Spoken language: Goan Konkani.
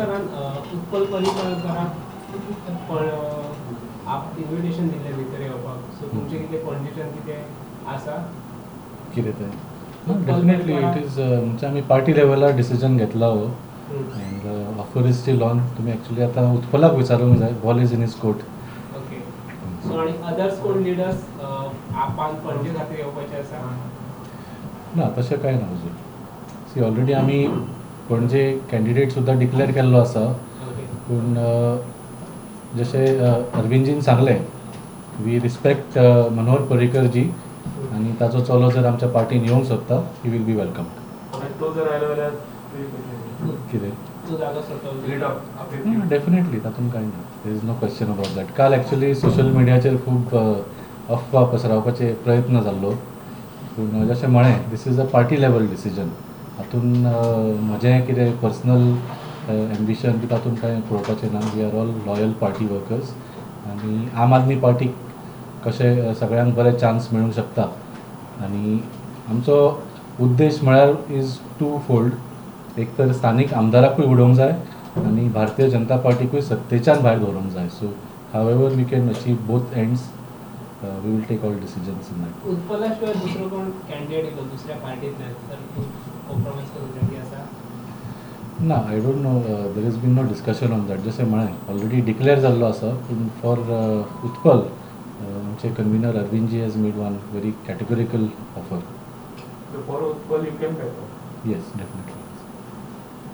उत्पल पर्रीकराक पण आप इन्विटेशन दिल्लें भितर येवपाक, सो तुमचें कितें पणजेच्यान कितें आसा? कितें तें? डेफिनेटली it is, म्हणजे आमी पार्टी लेवलार डिसिजन घेतला हो and offer is still on. तुमी एक्चुली आतां उत्पलाक विचारूंक जाय, ball is in his court. Okay, so आनी अदर्स कोण लिडर्स आपान पणजे खातीर येवपाचे आसा? ना, तशें कांय ना अजून. सी, ऑलरेडी आमी पणजे कॅन्डिडेट सुद्दां डिक्लेअर केल्लो आसा. पूण जशें अरविंदजीन सांगलें, we respect Manohar पर्रीकरजी आनी ताचो चलो जर आमच्या पार्टीन येवंक सोदता, he will be welcome. आनी तो जर आयलो जाल्यार तुमी कशें? कितें? तूं जागो सोडटलो? डेफिनेटली, तातूंत कांय ना, there is no question about that. काल एक्चुली सोशल मिडियाचेर खूब अफवा पसरावपाचे प्रयत्न जाल्लो, पूण जशें म्हळें, this is a party level decision. हातून म्हजें कितें पर्सनल एम्बिशन बी तातूंत कांय पळोवपाचें ना. We are all loyal party workers आनी आम आदमी पार्टीक कशें सगळ्यांक बरें चान्स मेळूंक शकता आनी आमचो उद्देश म्हळ्यार is to fold. एक तर स्थानीक आमदाराकूय उडोवंक जाय आनी भारतीय जनता पार्टीकूय सत्तेच्यान भायर दवरूंक जाय. So however we can achieve both ends, we will take all decisions in that. Utpala शिवाय दुसरो कोण कॅन्डिडेट येयलो दुसऱ्या पार्टींतल्यान तर तूं कॉम्प्रोमायज करूंक रेडी आसा? ना, I don't know, there is been no discussion on that. जशें म्हळें, ऑलरेडी डिक्लेअर जाल्लो आसा, पूण फॉर उत्पल आमचे कन्विनर Arvindji has made one very categorical offer. For Utpal you can back? Yes, definitely.